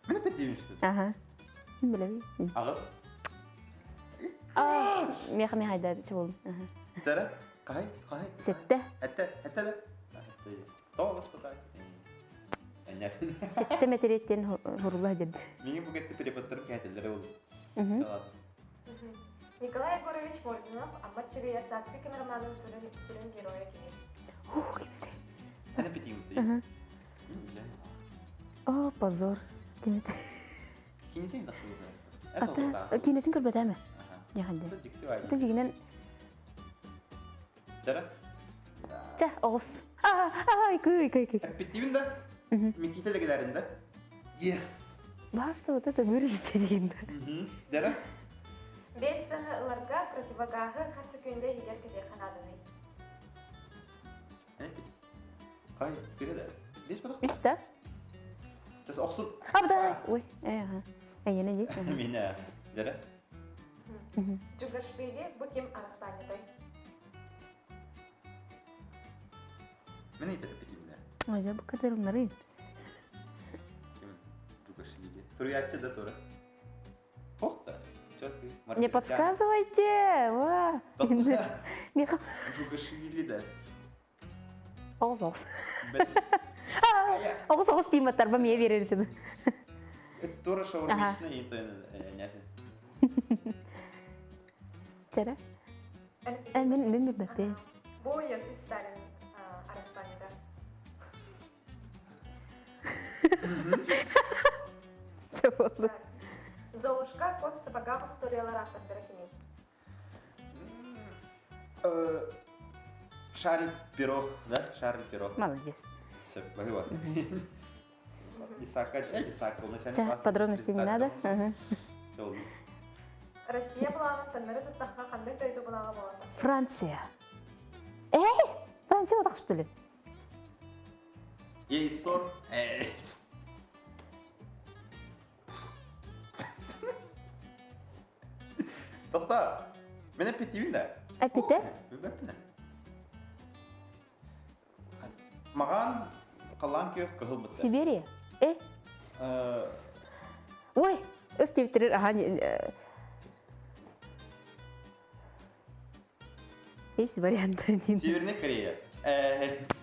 Мен опять деймін что Ага. Билэби. Ағыз. Меха меха да чебол. Чара. Қай, қай. Сетте. Әтті, әтті да. Тоғыз бұтай. Сетте метреттен хурула деді. Менің бұл кетті переподтарым кәтелері ол. Николай Егорович Мордунов Аммат Чыгыя Сарский камераманын сүрүн геройа кини. Ух, кимете. Әне петиң О, позор. Кимете. Кинетен Ата кинетин көрбөтәме? Яханды. Ата жигинен Чара. Ча, оғыз. Ай, күй, күй, күй. Петиң да. Мен кителегелерин да. Yes. Баста вот это вырежете дейін да. Дара. Бес сыһы ыларга противогааһы хас күндэ иһигэр кэтиэххэ нааданы. Қай, сире да. Бес бадақ? Үс да? Сейчас охсут. А, да. Ой, э, ага. Эйене ди. Меня. Дere. Джугашвили бу ким араспаанньатай? Мен итеппитимде. Ой, бу кадырымнары. Ким Джугашвили. Суруйааччы да тура. Ох да. Не подсказывайте. Ва. Миха. Джугашвили да. Оҕус оҕус. Оҕус оҕус тииматтарба мие биэрэр этин. Тура шаурмичный Чара. Мен мен билбэппин. Бу Иосиф Сталин араспаанньата. Чего? Золушка, кот в сапогах историялар автордара кимий? Шарль Перо, да? Шарль Перо. Молодец. Все, бывает. Исака, Исака, начальник класса. Подробности не надо. Россия былааҕын таҥнары туттахха ханнык дойду былааҕа буолата? Франция. Эй, Франция вот так что ли? Ей сор. Тоқта. Мен эппиттиибин да. Эппитэ? Билбэппин Маҕан халлаан күөх кыһыл бытта. Сибирия. Э? Ой, өс типтирер аха Есть варианты. Северная Корея.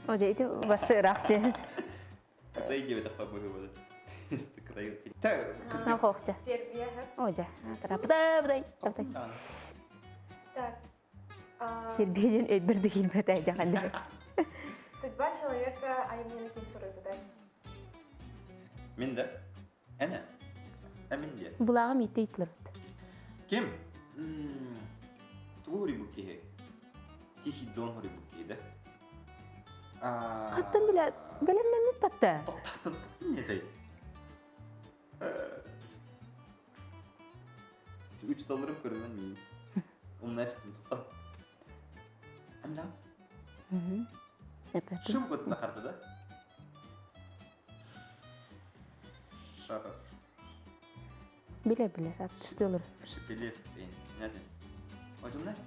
Оже, эти ваши ыраах Кытай диэбэтэх быһыы Хохча. Сербия. Оже, тарапытай, бытай. Так. Сербия диэн өйбөр да киирбэт айдаханды. Судьба человека айымньыны ким суруйбутай? Мин да. Эне. Эмин диэ. Булааҕым иитте ыйытылар Ким? Тугу хуруйбут киһи? Тихий Дон хуруйбут киһи да? Хаттан билэ бэлэмнэммит батта. Не Учталарым көрүмэн миин. Умнастым тоқта. Амла. Шым көтүнэ харда да? Шапа. Билер билер, артисты Шепелев. Нәде. Ой, Настя.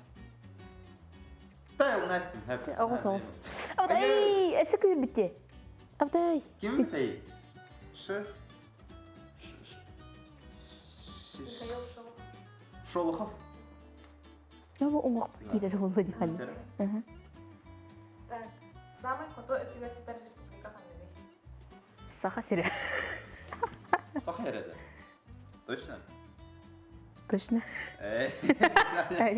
Та Настя. Оҕус оҕус. Абдай, эсэ күүрбүтте. Абдай. Ким тэй? Ш. Михаил Шолохов. Шолохов. Ну, уҥуох киирэр буолла дии ханна. Так. Самый хоту өттүгэр сытар республика ханныгый? Саха сирэ. Саха сирэ Точно? Точно. Тэп,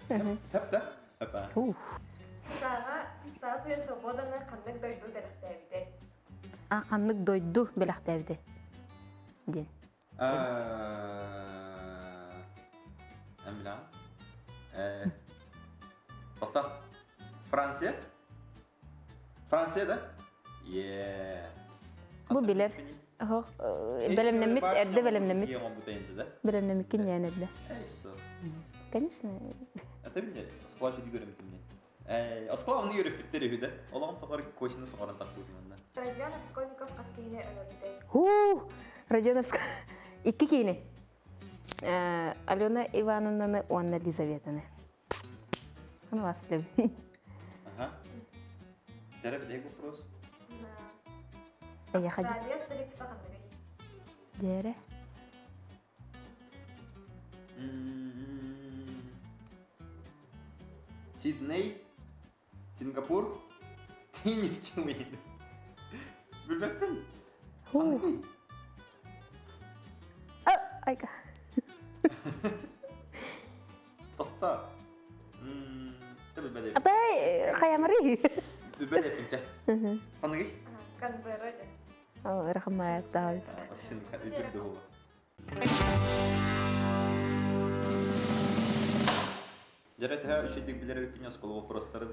тэп да? Апа. Саха статуя свободаны ханнык дойду бэлэхтээбитэ? А ханнык дойду бэлэхтээбитэ? Диэн. Эмилан. Тоқта. Франция? Франция да? Е. Бу билэр. Ох, бэлэмнэммит, эрдэ бэлэмнэммит. Бэлэмнэммиккин диэн эрдэ. Конечно. Это билэр. Оскуола чөдү көрөмүтүм Э, оскуола оны көрөппүттэр үһү да. Олоҕум тоҕор косинус оҕорон тахпытым онно. Родион Раскольников хас киһини өлөрбүтэй? Хуу, Родион Икки киини. Алена Ивановнаны уонна Лизаветаны. Аны вас билэбин. Ага. Дәрә бідек вопрос. Австралия столицата ханныгый? Дәрә. Сидней, Сингапур, нефтяные. Билбэппин. Ханныгый? Айка. Тоқта. Атай хаямары. Билбэппин Ханныгый? Канберра диэн. Рахмат, Дьэрэ төһө үчүгдүк билэр эбиккин оскуола вопростарын.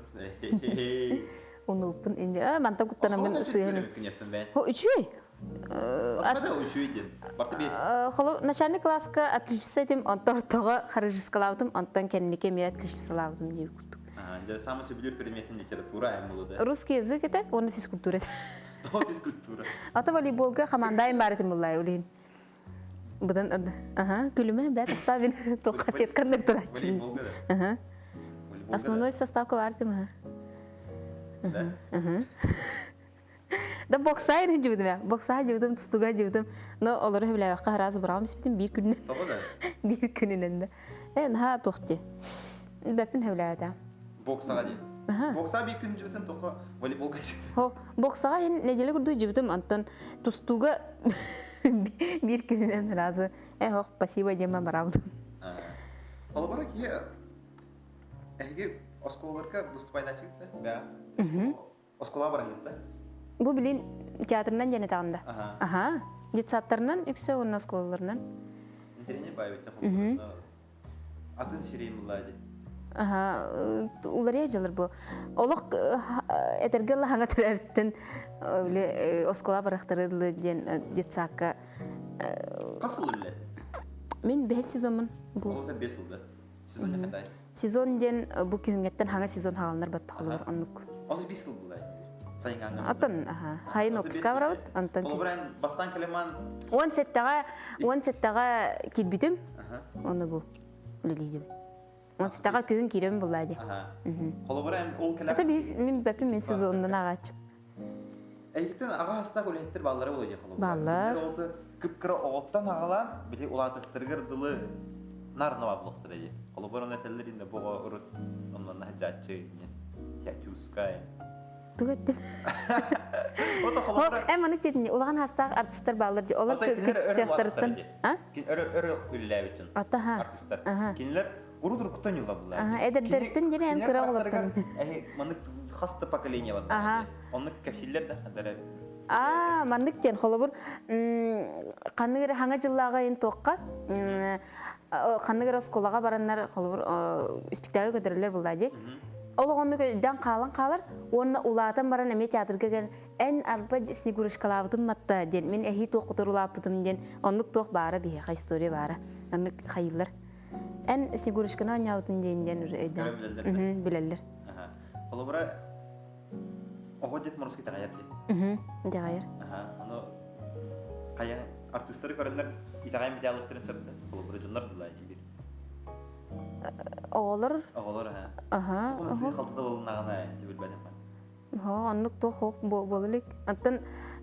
Унуппун инде мантан куттанаммын сыһын. Хо үчүгэй. Откуда үчүгэй диэн? Барты бес. Холо начальный класска отличница этим, онтон ортоҕо харыжыскалаабытым, онтон кэнники эмиэ отличницалаабытым дии курдук. Дьэ, самый сөбүлүүр предметин литература эм болу да. Русский язык это, уонна физкультура это. Тоҕо физкультура? Ата волейболга хамаандайым баар этим буллай улин. Быдан ырды. Аха, күлүмэ бэт охта бин тоққа сетканнар турааччы. Волейболга да? Аха. Волейболга да? Основной составка бар этим. Аха. Да? Аха. Да бокса эрэ дьыбытым бокса дьыбытым тустуга дьыбытым но олору хөбүлээбэххэ араас быраҕым испитим биир күнүнэн Тоҕо да? биир күнүнэн да э наһаа туох дии бэппин хөбүлээбэтэ Боксаҕа дии. Бокса биир күн дьыбытын тоқо волейболга дьыбытын. Хо боксаҕа иһин неделя курдук дьыбытым онтон тустууга биир күнүнэн разы э хох спасибо диэмэ бараабытым. Холобура киһи эһиги оскуолаларга выступайдааччыгыт да? Оскуола бараҥҥыт да? Бу билин театрынан диэн этэҕин да? Аха. Детсадтарынан үксэ уонна оскуолаларынан. Интэриэһинэй баайбыт холобура. Атын сирейм буллаа ди. Аха, уларыйа дьылыр бу. Олох этэргэ лаһаҥа төрөөбүттэн оскуола барахтары диэн детсадка Хас сыл үллэ? Мин бэһис сезонмун бу. Ол бес сылда. Сезон қандай? Сезон диэн бу күһүҥҥэттэн хаҥа сезон хааланар баттахалар оннук. Ол бес сыл булай. Сайынгаҥҥа. Атын, аха. Хайын отпуска барабыт, онтон. Холобуран бастаан кэлеман 17-ҕэ 17-ҕэ киирбитим. Оны бу үлэлиирим. 17-ҕэ күһүн киирэн буллаа дии. Холобура ол кэлэ. Ата биһис мин бэппин мин сезонунан аҕааччым. Эйиттен аҕа хастаах үлэһиттэр бааллара буолуо дии холобура. Бааллар. Ол кып-кыра оҕоттон аҕалаан били улаатыахтарыгар дылы нарнава булахтара дии. Холобура оны этэллэр инде бу оҕо урут оннонна сылдьааччы тятюскай. Тугу эттин? Ото холобура Эм маны тетини улахан хастаах артистар бааллар дии. Олор кытчахтарыттан. А? Өрө өрө үллээбитин. Ата ха. Артистар. Кинилер урут уруккуттан юлабылар. Аха, эдэрдэриттэн дьире эн кыра оҕолортон. Эһи маннык хас да поколение бар. Аха. Оннук кэпсииллэр да хадара. Аа, маннык диэн холобур ханнык эрэ хаҥа дьыллааҕы айын туохха ханнык эрэ оскуолаҕа бараннар холобур испиктээги көтөрөллөр буллаа дии. Ол оҕоннук өйдөөн хаалан хаалар уонна улаатан баран эмиэ театрга кэлэн эн арба снегурочкалаабытым матта диэн мин эһии туох кутурулааппытым диэн оннук туох баара биһиэхэ история баара оннук хайыыллар Эн Снегурочканы оонньообутун диэн диэн уже өйдөөн. Билэллэр. Билэллэр. Холобура, оҕо Дед Мороз итэҕэйэр дии. Итэҕэйэр. Ону хайа артыыстары көрөннөр итэҕэйэн битээлыктарын сөп да. Холобура дьоннор булла биир. Оҕолор. Оҕолор аха. Аха. Тухун сыы халтыта болуннаҕына тибилбэтим. Хо, оннук туох хоох буола илик. Оттон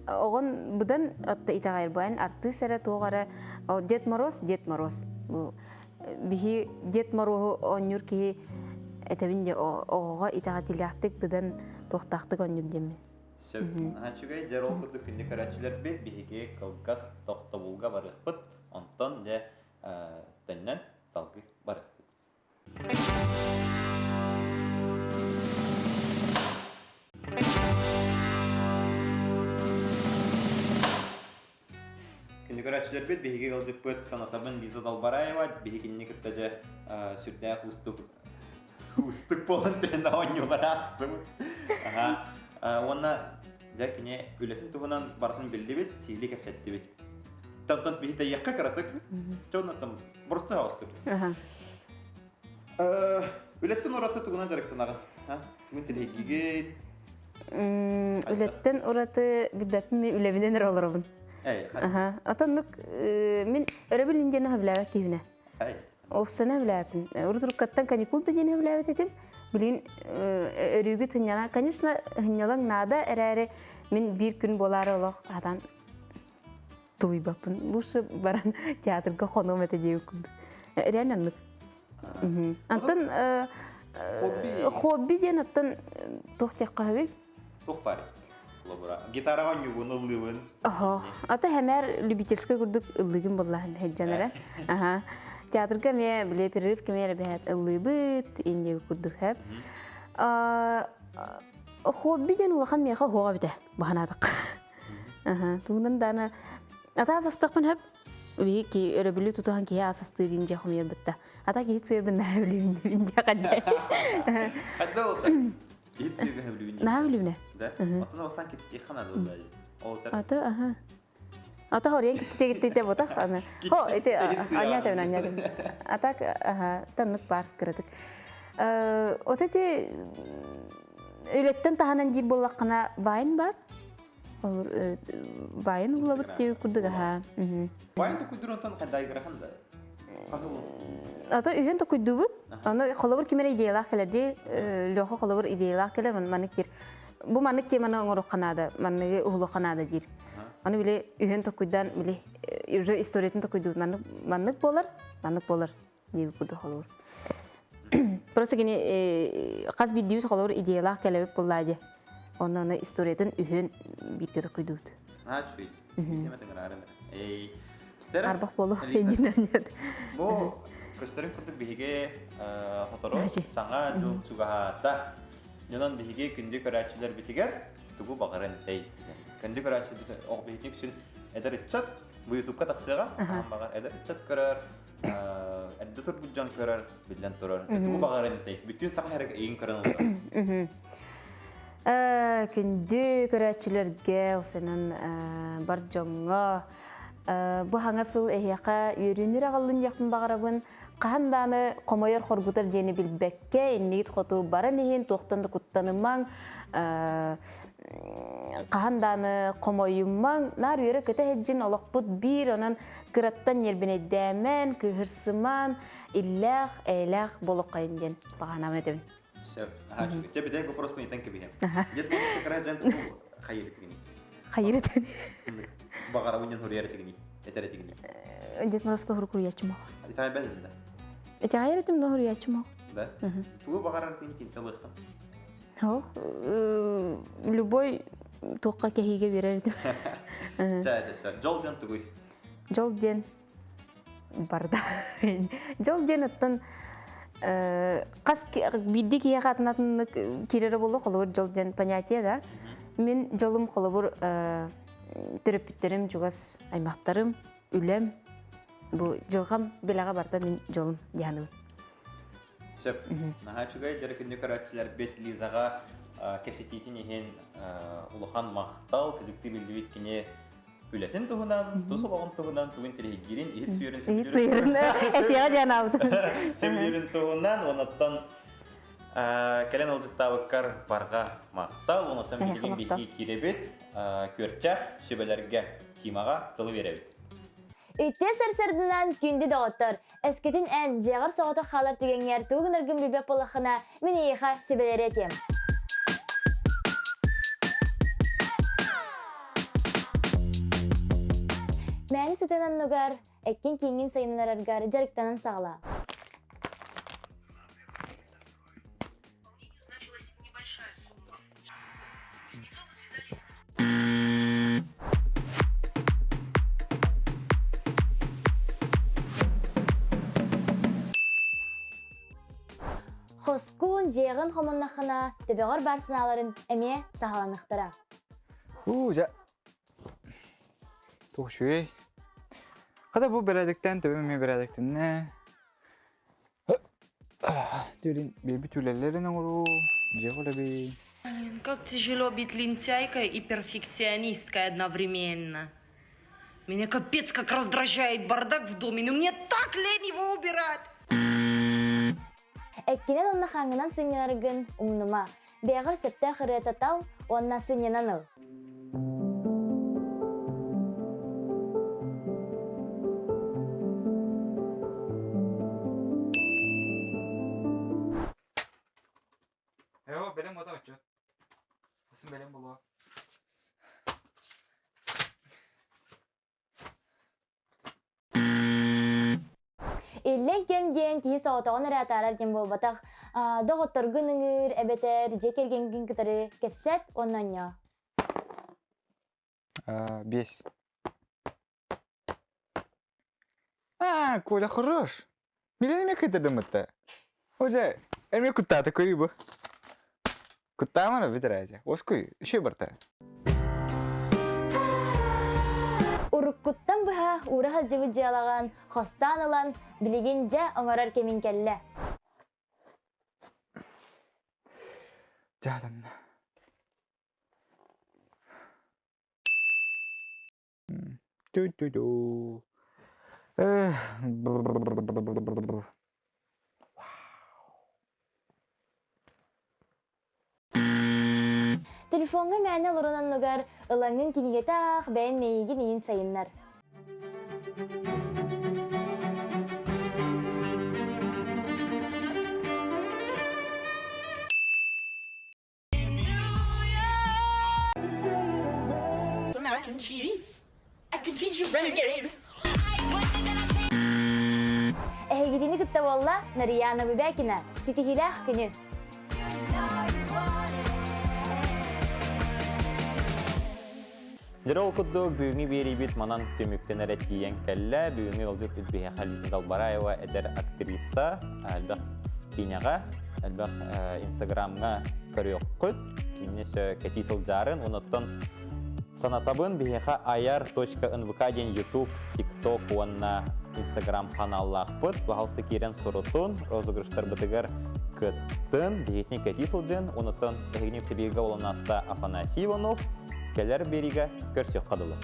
оҕон быдан отто итэҕэйэр бу эн артыыс эрэ туох эрэ ол Дед Мороз, Дед Мороз. Бу биһи Дед Мороһу оонньуур киһи этэбин дьэ оҕоҕо итэҕэтиилээхтик быдан туохтаахтык оонньуур диэммин. Сөп. Наһаа үчүгэй. Дьэ ол курдук күндү көрөөччүлэрбит биһиги кылгас тохтобулга барыахпыт. Онтон дьэ төннөн салгыы барыахпыт. Күндү көрөөччүлэрбит, биһиги ыалдьыппыт санатабын Лиза Далбараева, биһигинни кытта дьэ сүрдээх уустук уустук буолан түһэн оонньуулар аастыбыт. Аха. Уонна дьэ кини үлэтин туһунан барытын биллибит, сиһилии кэпсэттибит. Тантан биһи тэйиэххэ кыратык. Чоннотон Просто оҕустук. Үлэттэн ураты тугунан дьарыктанаҕын? Мин тилиһигигит. Үлэттэн ураты билбэппин мин үлэбинэн эрэ олоробун. Аха. Отоннук мин өрөбүл индияны хөбүлээбэт киһибинэ. Офсана хөбүлээбэппин. Урут уруккаттан каникул да диэн хөбүлээбэт этим. Билигин өрүүгүт хынньана, конечно, хынньалаҥ наада эрээри мин биир күн буолаары олох хатан тулуйбаппын. Лучше баран театрга хонуом этэ диэбит курдук. Реально оннук. Антон хобби диэн оттон туох диэххэ сөбүй? Туох баар? Холобура, гитараҕа оонньуубун, ыллыыбын. Оһо. Ата хэмээр любительскай курдук ыллыгын буоллаһын сылдьан эрэ. Аха. Театрга эмиэ били перерыв кэмэ эрэ бэһэт ыллыыбыт, инде курдук хэп. Хобби диэн улахан миэхэ оһуоҕа эбитэ, баһанаатахха. Тугунан даана ата асастахпын хөп биһи ки өрөбүлү тутуһан киһи асастыыр дьэ хомуйар бытта. Ата киһи суйарбын наһаа билибин дьэ хадда. Хадда ол киһи суйарбын билибин. Наһаа билибинэ. Да. Отон бастан киттиэх хана Ата аха. Ата хориен киттите киттите ботах аны. Хо ити аня тебин аня тебин. Атак аха таннык бар кыратык. Вот эти үлэттэн таһынан диир буоллаххына вайн бар. Ол баайын уһулабыт диэби курдук аха. Баайын токуйдур онтон хайдайгырахан да? Ато үһүн токуйдубут. Аны холобур ким эрэ идеялаах кэлэр дии, Леха холобур идеялаах кэлэр, маннык диир. Бу маннык теманы оҥоруохха наада, манныгы уһулуохха наада диир. Аны били үһүн токуйдан били уже историятын токуйдубут маннык маннык буолар, маннык буолар диэбит курдук холобур. Просто кини хас биирдиибит холобур идеялаах кэлэбит буоллаа дии. Онно аны историятын үһүн бииргэ токуйдубут. Аа, үчүгэй. Биирдэ эмэ Эй. Арбах болу единен. Бу көстөрүн курдук биһиги хотору саҥа дьыл чугаһаата. Дьонон биһиги күндү көрөөччүлэр битигэр тугу баҕарын тэй. Күндү көрөөччүлэр оҕ биһиги үксүн эдэр ыччат бу ютубка тахсыаҕа. Баҕар эдэр ыччат көрөр, эрдэ турбут дьон көрөр, биллэн турар. Тугу баҕарын тэй. Бүтүн саха хэрэг эйин көрөн олорор. Күндү көрөөччүлэргэ, осенан бар дьоҥҥо бу хаҥа сыл эһиэхэ үөрүүнүр аҕаллын диэхпин баҕарабын. Хаһан дааны хомойор хоргутар диэни билбэккэ, иннигит хоту баран иһин, туохтан да куттанымаҥ, хаһан дааны хомойумаҥ, наар үөрэ көтө сылдьын олохпут биир, онон кыраттан ньиэрбинэйдээмэн, кыыһырсымаҥ, иллээх, эйэлээх буолуоххайын диэн баҕанаабын этэбин. Сөп. Аха, үчүгэй. Чэ, бүтэһик вопроспун ыйтан кэбиһэм. Дед Морозко кыра дьон тугу хайыр этигиний? Хайыр этигиний? Баҕарабын диэн суруйар этигиний? Этэр этигиний? Дед Морозко хуруйаччым ох. Итэҕэйбэт этим да? Итэҕэйэр этим, но хуруйаччым ох. Да? Тугу баҕарар этигиний кинтэ ылыаххын? Ох, любой туохха кэһиигэ биэрэр этим. Чэ, чэ, дьол диэн тугуй? Дьол диэн барда. Дьол диэн оттон хас биирдии киһиэхэ атын атыннык киирэрэ буолла холобур дьол диэн понятие да. Мин дьолум холобур төрөппүттэрим, чугас аймахтарым, үлэм бу дьылҕам билэҕэ барда мин дьолум диһаным. Сөп. Наһаа үчүгэй дьэрэ күндү көрөөччүлэрбит Лизаҕа кэпсэтиитин иһин улахан махтал, кызыкты биллибит кини үлэтин туһунан, тус олоҕун туһунан, тугун тириһигиирин, иһит сүйэрин Иһит сүйэрин этиэҕэ диэн аабытым. Сөбүлүүрүн туһунан, онуттан кэлэн ылдьыттаабыккар барҕа махтал, онуттан билигин биһиги киирэбит, күөрчэх сүбэлэргэ Тимаҕа тылы биэрэбит. Итте сарсырдынан күндү доҕоттор, эскитин эн дьиэҕэр соҕотох хаалар түгэҥҥэр тугу гынаргын билбэт буоллаххына, мин эйиэхэ сүбэлэри этиэм. Мээнэ сытын анныгар, эккин кииҥҥин сайыннараргар дьарыктанан саҕалаа. Хоскуун дьиэҕин хомуннаххына, төбөҕөр баар санааларын эмиэ саҕаланыахтара. Уу, дьэ. Туох үчүгэй. Хата бу бэрээдэктээн төбөм эмиэ бэрээдэктэннэ. Дөрүн биэрбит үлэлэрин оҥоруу, дьиэ үлэбин. Блин, как тяжело быть лентяйкой и перфекционисткой одновременно. Меня капец как раздражает бардак в доме, но мне так лень его убирать. Эккинэн уонна хаҥҥынан сынньанаргын умнума. Бэйэҕэр сөптөөх ырыата тал уонна сынньанан ыл. Эо, бэлэм ото отчет. Асын бэлэм болуо. Иллэҥ кэм диэн киһи соҕотоҕун эрэ атаарар диэн буолбатах. Доҕотторгун ыҥыр эбэтэр дьиэ кэргэҥҥин кытары кэпсэт уонна оонньоо. Бес. А, Коля хорош. Билен эме кытырдымытта. Уже эме куттаата көрүү бу. Куттаамана бүтэр Оскуй, үшө барта. Уруккуттан быһа уура сылдьыбыт дьыалаҕын хостаан ылан, билигин дьэ оҥорор кэмиҥ кэллэ. Дьаатанна. Ту-ту-ту. Телефоҥҥа мээнэ олорон оннугар ылаҥҥын кинигэтэ аах, бэйэн мэйиигин иин сайыннар. Эһигитини кытта буолла Нарияна Бубякина. Ситиһиилээх күнү! Дьэ ол курдук бүгүҥҥү биэриибит манан түмүктэнэрэ тиийэн кэллэ. Бүгүҥҥү ыалдьыппыт биһиэхэ Лиза Далбараева эдэр актриса, элбэх киинэҕэ, элбэх инстаграмҥа көрүөххүт. Кинини өссө кэтии сылдьаарын. Онуттан санатабын биһиэхэ ayar.nvk диэн YouTube, TikTok уонна Instagram ханааллаахпыт. Баһалсы киирэн сурутун, розыгрыштарбытыгар кыттын, биһиэтини кэтии сылдьын. Онуттан эһигини бииргэ олонаста Афанасий Иванов, кэлэр биэриигэ көрсүөххэ дылы.